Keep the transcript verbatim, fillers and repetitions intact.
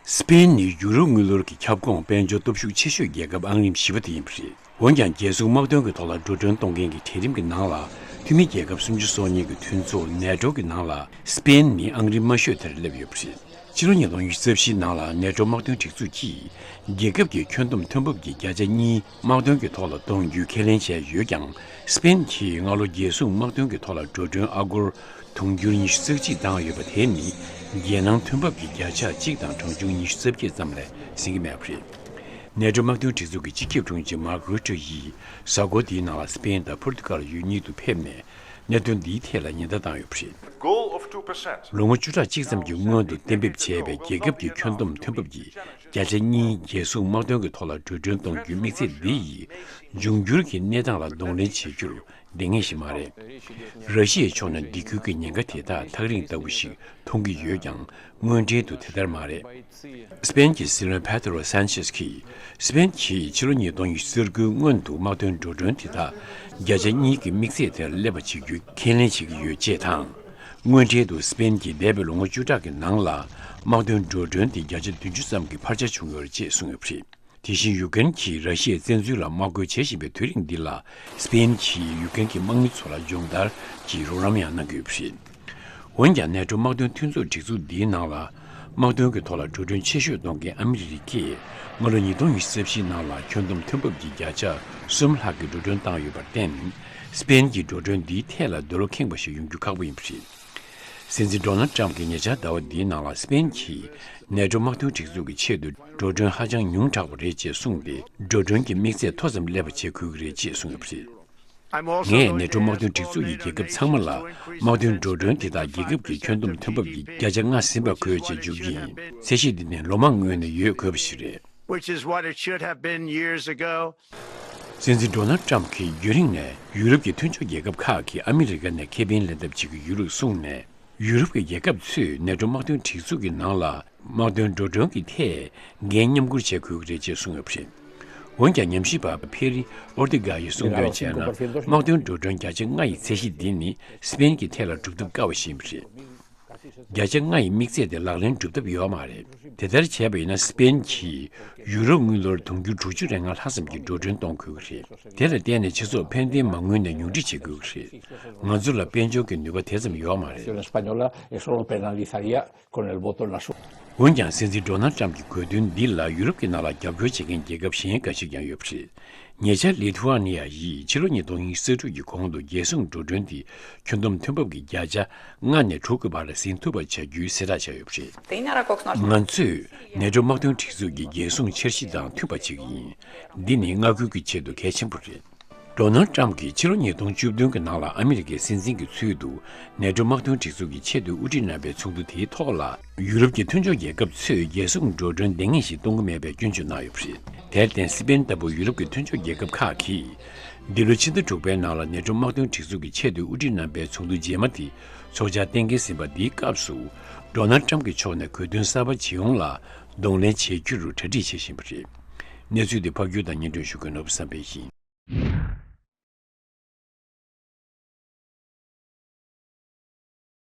སི་པེན་ནི་ཡུ་རོབ་དངུལ་ལོར་གྱི་ཁྱབ་ཁོངས་དཔལ་འབྱོར་སྟོབས་ཤུགས་ཆེ་ཤོས་རྒྱལ་ཁབ་ཨང་རིམ་བཞི་པ་དེ་ཡིན་པ་རེད། འོན་ཀྱང་རྒྱལ་སྲུང་དམག་དོན་གྱི་ཐོག་ལ་འགྲོ་གྲོན་གཏོང་མཁན་གྱི་གྲལ་རིམ་གྱི་ནང་ལ། འཐུས་མི་རྒྱལ་ཁབ་སུམ་ཅུ་སོ་གཉིས་ཀྱི་མཐུན་ཚོགས་ནེ་ཊོ་གི་ནང་ལ་སི་པེན་ནི་ཨང་རིམ་དམའ་ཤོས་དེར་སླེབས་ཡོད་པ་རེད། ཕྱི་ལོ་ཉིས་སྟོང་ཉི་ཤུ་རྩ་བཞིའི་ནང་ལ་ནེ་ཊོ་དམག་དོན་སྒྲིག་འཛུགས་ཀྱིས་རྒྱལ་ཁབ་ཀྱི་ཁྱོན་བསྡོམས་ཐོན་འབབ་ཀྱི་བརྒྱ་ཆ་གཉིས་དམག་དོན་གྱི་ཐོག་ལ་གཏོང་རྒྱུའི་ཁས་ལེན་བྱས་ཡོད་ཀྱང་། སི་པེན་གྱིས་སྔ་ལོ་རྒྱལ་སྲུང་དམག་དོན་གྱི་ཐོག་ལ་འགྲོ་གྲོན་ཨ་སྒོར་དུང་ཕྱུར་ཉི་ཤུ་རྩ་གཅིག་བཏང་ཡོད་པ་དེ་ནི་རྒྱལ་ནང་ཐོན་འབབ་ཀྱི་བརྒྱ་ཆ་གཅིག་དང་གྲངས་ཆུང་ཉི་ཤུ་རྩ་བརྒྱད་ཙམ་ལས་ཟིན་གྱི་མེད་པ་རེད། ནེ་ཊོ་དམག་དོན་སྒྲིག་འཛུགས་ཀྱི་སྤྱི་ཁྱབ་དྲུང་ཆེ་མཱརྐ་རུ་ཏེ་ཡིས་གཟའ་འཁོར་འདིའི་ནང་ལ་སི་པེན་དང་པོར་ཏུ་གལ་ཡུལ་གཉིས་དུ་ཕེབས་ནས། གནད་དོན་འདིའི་ཐད་ལ་ཉེན་བརྡ་བཏང་ཡོད་པ་རེད། Goal of two percent. ལོ་ངོ་བཅུ་ཕྲག་གཅིག་ཙམ་གྱི་སྔོན་དུ་གཏན་འབེབས་བྱས་པའི་རྒྱལ་ཁབ་ཀྱི་ཁྱོན་བསྡོམས་ཐོན་འབབ་ཀྱི་བརྒྱ་ཆ་གཉིས་རྒྱལ་སྲུང་དམག་དོན་གྱི་ཐོག་ལ་འགྲོ་གྲོན་གཏོང་རྒྱུའི་དམིགས་ཚད་འདི་ཡིས་འབྱུང་འགྱུར་གྱི་གནས་སྟངས་ལ་གདོང་ལེན་བྱེད་རྒྱུར་བདེན་ངེས་ཤིག་མ་རེད། ར་ཤི་ཡའི་ཕྱོགས་ནས་འདི་ཁུལ་གྱི་ཉེན་ཁ་དེ་དག་ཐག་རིང་ལྟ་བུ་ཞིག་མཐོང་གི་ཡོད་ཀྱང་། དངོས་འབྲེལ་དུ་དེ་ལྟར་མ་རེད། སི་པེན་གྱི་སྲིད་བློན་ཕེ་ཏྲོ་སན་ཆེས་ཀྱིས། སི་པེན་གྱིས་ཕྱི་ལོ་ཉིས་སྟོང་ཉི་ཤུ་རྩ་དགུའི་སྔོན་དུ་དམག་དོན་འགྲོ་གྲོན་དེ་དག་བརྒྱ་ཆ་གཉིས་ཀྱི་དམིགས་ཚད་དེར་སླེབས་པ་བྱེད་རྒྱུའི་ཁས་ལེན་བྱེད་ཀྱི་ཡོད་ཅེས་དང་། དངོས་འབྲེལ་དུ་སི་པེན་གྱིས་འདས་པའི་ལོ་ངོ་བཅུ་ཕྲག་གི་ནང་ལ་དམག་དོན་འགྲོ་གྲོན་དེ་བརྒྱ་ཆ་བདུན་ཅུ་ཙམ་གྱི་འཕར་ཆ་བྱུང་ཡོད་རེད་ཅེས་གསུངས་ཡོད་པ་རེད། དེ་བཞིན་ཡུ་ཀེན་གྱིས་ར་ཤི་ཡའི་བཙན་འཛུལ་ལ་དམག་རྒོལ་བྱེད་བཞིན་པའི་དུས་རིང་འདི་ལ། སི་པེན་གྱིས་ཡུ་ཀེན་གྱི་དམག་མི་ཚོ་ལ་སྦྱོང་བརྡར་གྱི་རོགས་རམ་ཡང་གནང་གི་ཡོད་པ་རེད། འོན་ཀྱང་། ནེ་ཊོ་དམག་དོན་མཐུན་ཚོགས་སྒྲིག་འཛུགས་འདིའི་ནང་ལ་དམག་དོན་གྱི་ཐོག་ལ་འགྲོ་གྲོན་ཆེ་ཤོས་གཏོང་མཁན་ཨ་མི་རི་ཀས་སྔ་ལོ་ཉིས་སྟོང་ཉི་ཤུ་རྩ་བཞིའི་ནང་ལ་ཁྱོན་བསྡོམས་ཐོན་འབབ་ཀྱི་བརྒྱ་ཆ་གསུམ་ལྷག་གི་འགྲོ་གྲོན་བཏང་ཡོད་པར་བརྟེན། སི་པེན་གྱིས་འགྲོ་གྲོན་འདིའི་ཐད་ལ་འདོད་བློ་ཁེངས་པ་ཞིག་ཡོང་རྒྱུ་ཁག་པོ་ཡིན་པ་རེད། སྲིད་འཛིན་ཌོ་ནལ་ཊམ་གྱིས་ཉེ་ཆར་ཟླ་བ་འདིའི་ནང་ལ་སི་པེན་གྱིས་ནེ་ཊོ་དམག་དོན་སྒྲིག་འཛུགས་ཀྱི་ཆེད་དུ་འགྲོ་གྲོན་ཧ་ཅང་ཉུང་དྲགས་པ་རེད་ཅེས་གསུངས་ཏེ། འགྲོ་གྲོན་གྱི་དམིགས་ཚད་མཐོ་ཙམ་སླེབས་པ་བྱེད་དགོས་ཀྱི་རེད་ཅེས་གསུངས་ཡོད་པ་རེད། ངས་ནེ་ཊོ་དམག་དོན་སྒྲིག་འཛུགས་ཀྱི་རྒྱལ་ཁབ་ཚང་མ་ལ་དམག་དོན་འགྲོ་གྲོན་དེ་དག་རྒྱལ་ཁབ་ཀྱི་ཁྱོན་བསྡོམས་ཐོན་འབབ་ཀྱི་བརྒྱ་ཆ་ལྔ་ཟིན་པ་དགོས་ཅེས་བརྗོད་ཀྱི་ཡིན། ཚད་གཞི་འདི་ནི་ལོ་མང་སྔོན་ནས་ཡོད་དགོས་པ་ཞིག་རེད། Which is what it should have been years ago. སྲིད་འཛིན་ཌོ་ནལ་ཊམ་གྱིས་རྒྱུན་རིང་ནས་ཡུ་རོབ་ཀྱི་མཐུན་ཕྱོགས་རྒྱལ་ཁབ་ཁག་གིས་ཨ་མི་རི་ཀ་ནས་ཁེ་ཕན་ལེན་ཐབས་བྱེད་ཀྱི་ཡོད་ལུགས་གསུངས་ནས། ཡུ་རོབ་ཀྱི་རྒྱལ་ཁབ་ཚོས་ནེ་ཊོ་དམག་དོན་སྒྲིག་འཛུགས་ཀྱི་ནང་ལ་དམག་དོན་འགྲོ་གྲོན་གྱི་ཐད་འགན་མཉམ་འཁུར་བྱེད་དགོས་ཀྱི་རེད་ཅེས་གསུངས་ཡོད་པ་རེད། འོན་ཀྱང་། ཉམས་ཞིབ་པ་ཕེ་རི་ཨོར་ཏི་ག་ཡིས་གསུངས་དོན་བྱས་ན། དམག་དོན་འགྲོ་གྲོན་བརྒྱ་ཆ་ལྔ་ཡི་ཚད་གཞི་འདི་ནི་སི་པེན་གྱི་ཐད་ལ་སྒྲུབ་ཐབས་དཀའ་བ་ཞིག་ཡིན་པ་རེད། བརྒྱ་ཆ་ལྔ་ཡི་དམིགས་ཚད་དེ་ལག་ལེན་འགྲུབ་ཐབས་ཡོད་མ་རེད། དེ་ལྟར་བྱས་པ་ཡིན་ན། སི་པེན་གྱིས་ཡུ་རོ་དངུལ་ལོར་དུང་ཕྱུར་དྲུག་ཅུ་རེ་ལྔ་ལྷག་ཙམ་གྱི་འགྲོ་གྲོན་གཏོང་དགོས་ཀྱི་རེད། དེ་ལ་བརྟེན་ནས་སྤྱི་ཚོགས་ཕན་བདེ་མ་དངུལ་ནས་ཉུང་འཕྲི་བྱེད་དགོས་ཀྱི་རེད། ང་ཚོ་ལ་དཔལ་འབྱོར་གྱི་ནུས་པ་དེ་ཙམ་ཡོད་མ་རེད། Española, eso lo penalizaría con el voto en las urnas. འོན་ཀྱང་། སྲིད་འཛིན་ཌོ་ནལ་ཊམ་གྱི་དགོས་འདུན་འདི་ལ་ཡུ་རོབ་ཀྱི་ནང་ལ་རྒྱབ་སྐྱོར་བྱེད་མཁན་རྒྱལ་ཁབ་གཞན་འགའ་ཞིག་ཀྱང་ཡོད་པ་རེད། ཉེ་ཆར་ལི་ཐུ་ཨ་ནི་ཡ་ཡིས་ཕྱི་ལོ་ཉིས་སྟོང་ཉི་ཤུ་རྩ་དྲུག་གི་གོང་དུ་རྒྱལ་སྲུང་འགྲོ་གྲོན་དེ་ཁྱོན་བསྡོམས་ཐོན་འབབ་ཀྱི་བརྒྱ་ཆ་ལྔ་ནས་དྲུག་གི་བར་ལ་ཟིན་ཐུབ་པ་བྱ་རྒྱུའི་གསལ་བསྒྲགས་བྱས་ཡོད་པ་རེད། ང་ཚོས་ནེ་ཊོ་དམག་དོན་སྒྲིག་འཛུགས་ཀྱི་རྒྱལ་སྲུང་འཆར་གཞི་དང་མཐུན་པ་བྱེད་ཀྱི་ཡིན། འདི་ནི་མངའ་ཁུལ་གྱི་ཆེད་དུ་གལ་ཆེན་པོ་རེད། ཌོ་ནལ་ཊམ་གྱིས་ཕྱི་ལོ་ཉིས་སྟོང་བཅུ་བདུན་གྱི་ནང་ལ་ཨ་མི་རི་ཀའི་སྲིད་འཛིན་གྱི་ཚུལ་དུ་ནེ་ཊོ་དམག་དོན་སྒྲིག་འཛུགས་ཀྱི་ཆེད་དུ་དབུ་ཁྲིད་གནང་བའི་ཚོགས་འདུ་དེའི་ཐོག་ལ། ཡུ་རོབ་ཀྱི་མཐུན་ཕྱོགས་རྒྱལ་ཁབ་ཚོས་རྒྱལ་སྲུང་འགྲོ་གྲོན་ལྡང་ངེས་ཤིག་གཏོང་གི་མེད་པའི་སྐྱོན་བརྗོད་གནང་ཡོད་པ་རེད། དེར་བརྟེན། སི་པེན་ལྟ་བུ་ཡུ་རོབ་ཀྱི་མཐུན་ཕྱོགས་རྒྱལ་ཁབ་ཁག་གིས། འདི་ལོའི་ཕྱི་ཟླ་དྲུག་པའི་ནང་ལ་ནེ་ཊོ་དམག་དོན་སྒྲིག་འཛུགས་ཀྱི་ཆེད་དུ་དབུ་ཁྲིད་གནང་བའི་ཚོགས་འདུ་རྗེས་མ་དེ་ཚོགས་བཅར་གཏན་འཁེལ་ཟིན་པ་འདིའི་སྐབས་སུ། ཌོ་ནལ་ཊམ་གྱི་ཕྱོགས་ནས་དགོས་འདུན་གསར་པ་ཇི་ཡོང་ལ་གདོང་ལེན་བྱེད་རྒྱུར་གྲ་སྒྲིག་བྱེད་བཞིན་པ་རེད། གནས་ཚུལ་འདི་ཕབ་སྒྱུར་དང་སྙན་སྒྲོན་ཞུ་མཁན་ནོར་བུ་བསམ་འཕེལ་ཡིན།